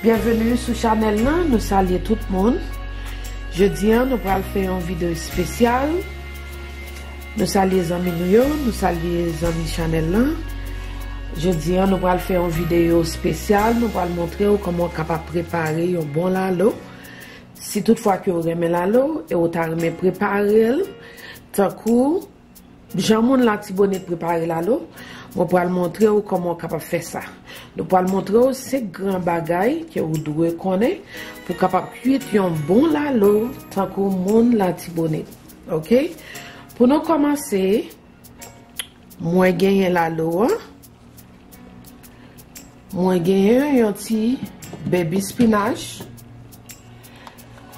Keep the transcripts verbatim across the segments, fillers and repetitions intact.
Byenveni sou chanèl lan, nou salye tout moun. Jodi a, nou pral fè yon videyo espesyal. Nou salye zanmi nou yo, nou salye zanmi chanèl lan. Jodi a, nou pral fè yon videyo espesyal, nou pral montre w kòman w kapab prepare yon bon lalo. Si tout fwa ke w renmen lalo e w ta renmen prepare l, tankou jan moun Latibonit prepare lalo, mwen pral montre w kòman w kapab fè sa. Nou pral montre w senk gran bagay ke w dwe konnen pou w kapab kwit yon bon lalo tankou moun Latibonit. Oke? Pou nou kòmanse, mwen genyen lalo a. Mwen genyen yon ti baby spinach.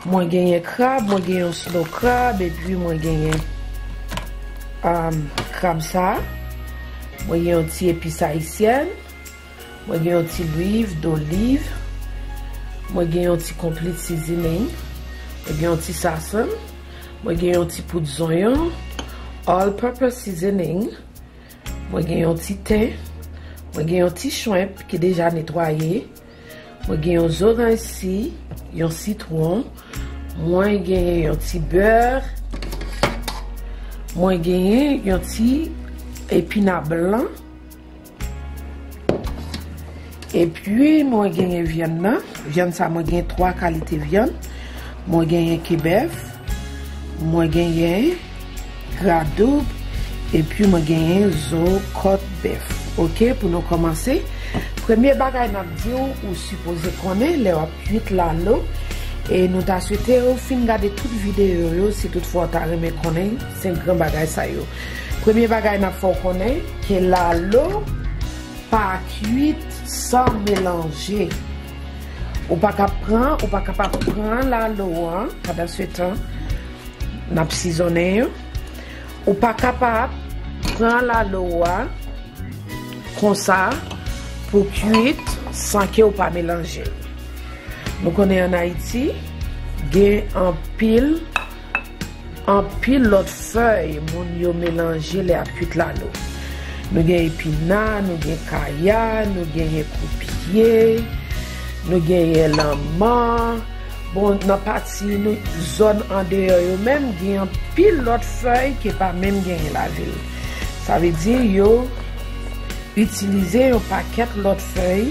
Mwen genyen krab, mwen genyen yon snow crab, epi mwen genyen, um, krab sa. Mwen gen yon ti epis ayisyèn. Mwen gen yon ti lwiv doliv. Mwen gen yon ti complete seasoning. Mwen gen yon ti sasann. Mwen gen yon ti poud zonyon. All purpose seasoning. Mwen gen yon ti ten. Mwen gen yon ti shrimp ki deja netwaye. Mwen gen yon zoranj si, yon sitwon. Mwen gen yon ti bè. Mwen gen yon ti epina blan. Epi, mwen genyen vyann nan. Vyann sa, mwen gen twa kalite vyann. Mwen genyen ke bèf. Mwen genyen gra doub. Epi, mwen genyen zo kòt bèf. Oke, pou nou kòmanse, premye bagay n ap di w, ou sipoze konnen lè w ap kwit lalo. E nou ta swete w fin gade tout videyo yo, si toutfwa w ta renmen konnen senk gran bagay sa yo. Premye bagay n ap fè w konnen, ke lalo pa kwit san melanje. Ou pa ka pran, ou pa kapab pran lalo a, pandan se tan, n ap sizonnen yo. Ou pa kapab pran lalo a konsa pou kwit san ke w pa melanje l. Nou konnen ann Ayiti, gen anpil, anpil lòt fèy moun yo melanje lè y ap kwit lalo. Nou gen epina, nou gen kaya, nou genyen koupye, nou genyen lanman. Bon, nan pati nou, zòn andeyò yo menm, gen anpil lòt fèy ke pa menm genyen lavil. Sa vle di, yo itilize yon pakèt lòt fèy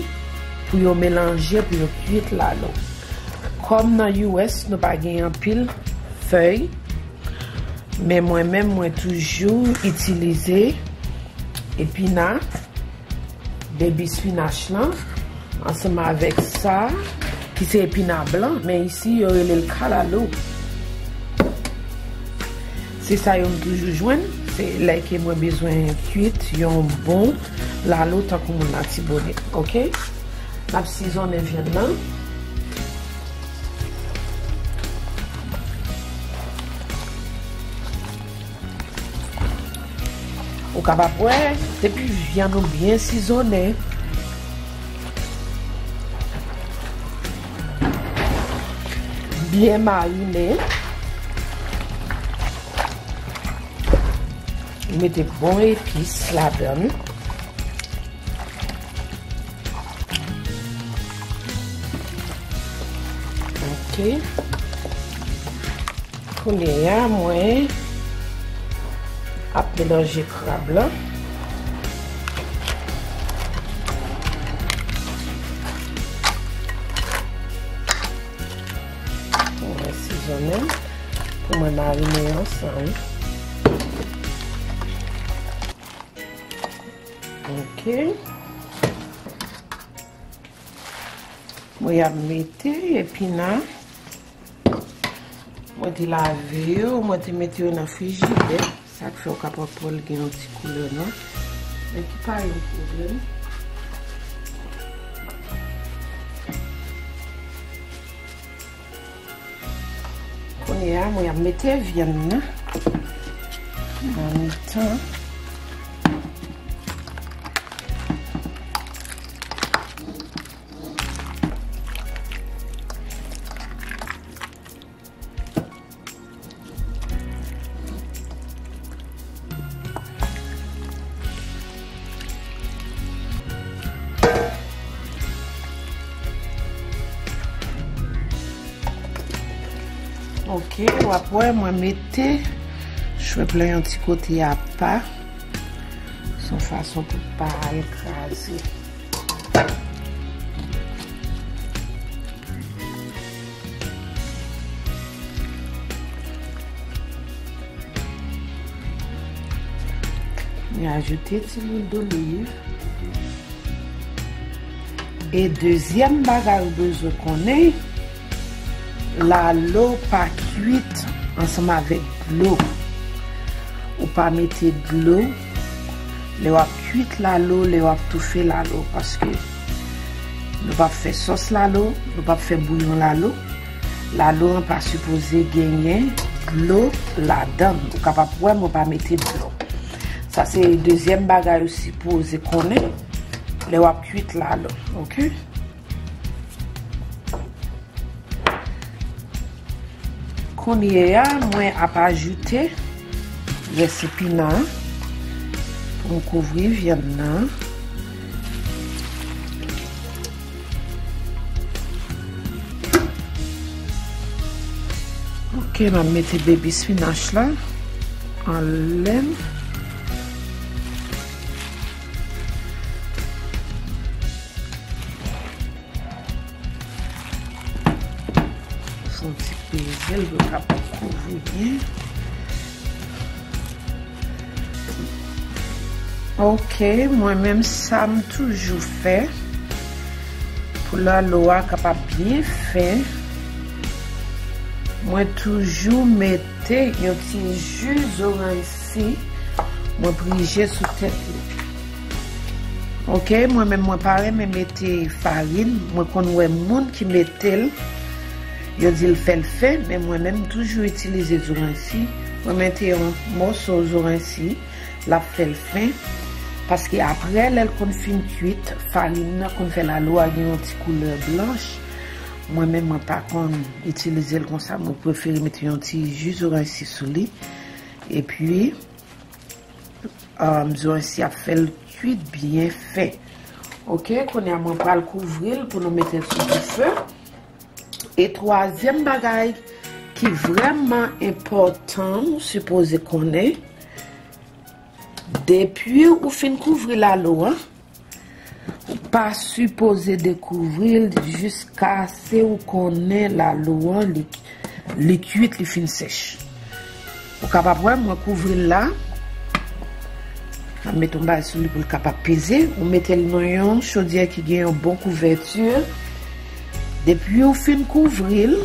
pou yo melanje, pou yo kwit lalo. Kòm nan U S, nou pa gen anpil fèy, men mwen menm, mwen toujou itilize epina, baby spinach lan, ansanm avèk sa, ki se epina blan, men isi, yo rele l kalalou. Se sa yo m toujou jwenn, se lè ke mwen bezwen kwit yon bon lalo tankou moun Latibonit, oke? N ap sizonnen vyann nan. Ou kapab wè, depi vyann ou byen sizonnen, byen marinen, ou mete bon epis ladan l. Ok. Kounye a, mwen ap melanje krab la. Mwen sizonnen pou mwen marine ansanm. Ok. Mwen ap mete epina. Mwen te lave yo, mwen te mete yo nan frijidè. Sa k fè w kapab wè l gen yon ti koulè nwa. Men ki pa yon pwoblèm. Kounye a, mwen ap mete vyann nan nan mitan. Ok, w ap wè mwen mete shrimp lan yon ti kote apa. Se yon fason pou pa al kraze. Mwen ajoute ti lwil doliv. E dezyèm bagay ou bezwen konnen, lalo pa kwit ansanm avèk dlo. Ou pa mete dlo lè w ap kwit lalo, lè w ap toufe lalo, paske nou p ap fè sòs lalo, nou p ap fè bouyon lalo. Lalo an pa sipoze genyen dlo ladan l. Ou kapab wè mwen pa mete dlo. Sa se dezyèm bagay ou sipoze konnen lè w ap kwit lalo, ok? Kounye a, mwen ap ajoute rès epina an pou m kouvri vyann nan. Ok, m ap mete baby spinach la anlè l. Fè yon ti peze l pou l kapab kouvri byen. Ok, mwen menm sa m toujou fè pou lalo a kapab byen fen. Mwen toujou mete yon ti ji zoranj si mwen prije sou tèt li. Ok, mwen menm mwen pa renmen mete farin, mwen konn wè moun ki mete l, yo di l fè l fen, men mwen menm m toujou itilize zoranj si. Mwen mete yon mòso zoranj si, l ap fè l fen, paske aprè lè l konn fin kwit, farin nan konn fè lalo a gen yon ti koulè blanch. Mwen menm mwen pa konn itilize l konsa, mwen prefere mete yon ti ji zoranj si sou li. Epi, um, zoranj si ap fè l kwit byen fen. Ok, kounye a mwen pral kouvri l pou nou mete l sou dife. E twazyèm bagay ki vrèman enpòtan, ou sipoze konnen, depi ou fin kouvri lalo a, ou pa sipoze dekouvri l jiskaske ou konnen lalo a, li, li kwit, li fin sèch. Ou kapab wè, mwen kouvri l la. M ap mete yon bagay sou li pou l kapab peze. Ou mete l nan yon chodyè ki gen yon bon kouvèti. Depi ou fin kouvri l,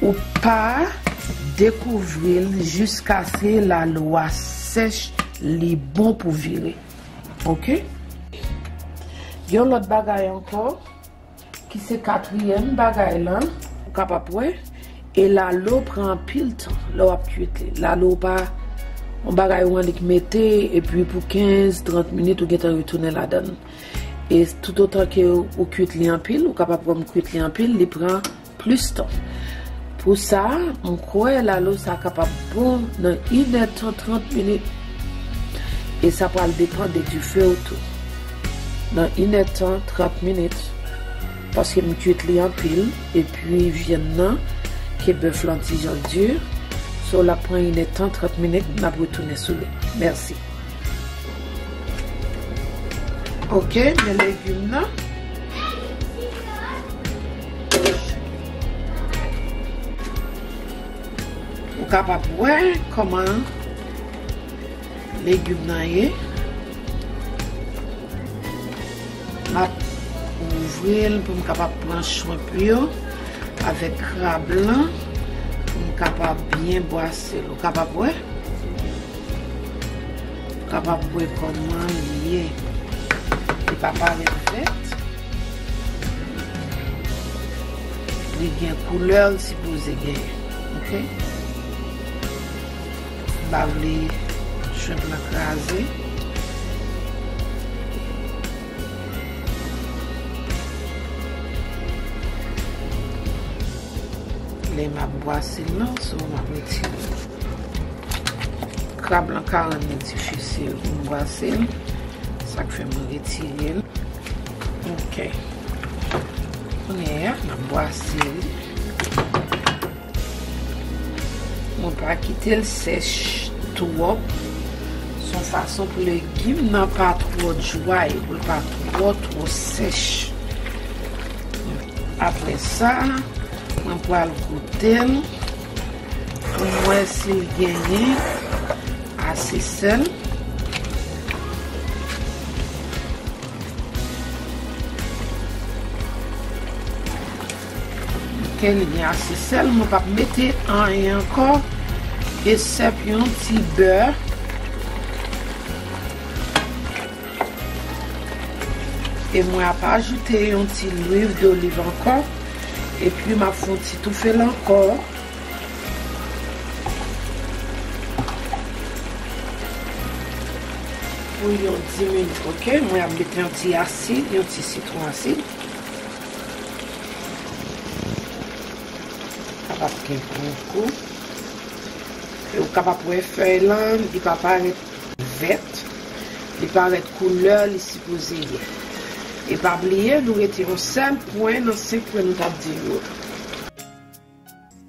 ou pa dekouvri l jiskaske lalo a sèch, li bon pou vire. Ok? Yon lòt bagay ankò, ki se katriyèm bagay lan, ou kapab wè, e lalo pran anpil tan lè w ap kwit li. Lalo pa yon bagay ou annik mete, epi pou kenz, trant minit, ou gentan retounen ladan l. E toutotan ke ou kwit li anpil, ou kapab wè m kwit li anpil, li pran plis tan. Pou sa, m kwè lalo sa kapab bon nan inèdtan, trant minit. E sa pral depann de dife w tou. Nan inèdtan, trant minit. Paske m kwit li anpil. Epi vyann nan, ke bèf lan ti jan di. So, l ap pran inèdtan, trant minit, n ap retounen sou li. Mèsi. Ok, men legim nan. Ou kapab wè kòman legim nan ye. M ap ouvri l pou m kapab pran shrimp yo avèk krab lan pou m kapab byen bwase l. Ou kapab wè? Ou kapab wè kòman li ye. Li pa parèt vèt. Li gen koulè l sipoze genyen. Ok? M pa vle shrimp lan kraze. Lè m ap bwase l lan, so m ap retire l. Krab lan ka rann li difisil pou m bwase l. Sa k fè mwen retire l. Ok. Kounye a, n ap bwase li. Mwen pa kite l sèch twòp. Se yon fason pou legim nan pa twò dry, pou l pa twò, twò sèch. Apre sa, mwen pral goute l pou m wè si l genyen ase sèl. Ke li gen ase sèl, mwen p ap mete anyen ankò, esèp yon ti bè. E mwen ap ajoute yon ti lwil doliv ankò. Epi m ap fè yon ti toufe l ankò. Pou yon dis minit, oke? Mwen ap mete yon ti asid, yon ti sitwon asid. Kapab gen gwo gou. E ou kapab wè fèy lan, li pa parèt vèt, li parèt koulè li sipoze ye. E pa bliye, nou rete yon sèl pwen nan senk pwen nou t ap di yo.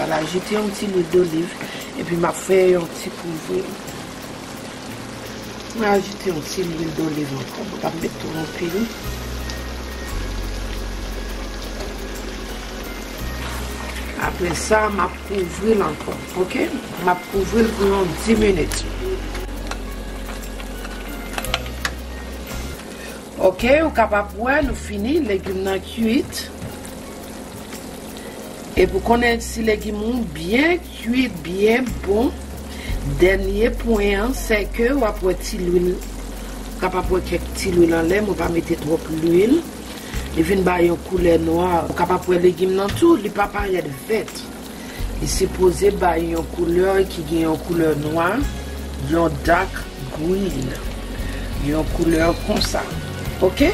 Mwen ajoute yon ti lwil doliv, epi m ap fè yon ti kouvri. Mwen ajoute yon ti lwil doliv ankò. Mwen p ap met twò anpil. Apre sa, m ap kouvri l ankò, oke? M ap kouvri l pou yon dis minit. Oke, ou kapab wè nou fini, legim nan kuit. E pou konnen si legim ou byen kuit, byen bon, dènye pwen an, se ke w ap wè ti lwil, ou kapab wè kèk ti lwil anlè, mwen pa mete twòp lwil. Li vin bay yon koulè nwa. Ou kapab wè legim nan tou, li pa parèt vèt. Li sipoze bay yon koulè ki gen yon koulè nwa, yon dark green. Yon koulè konsa. Oke?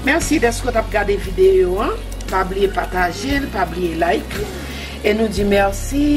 Mèsi dèske w t ap gade videyo an. Pa bliye pataje l, pa bliye like. E nou di mèsi.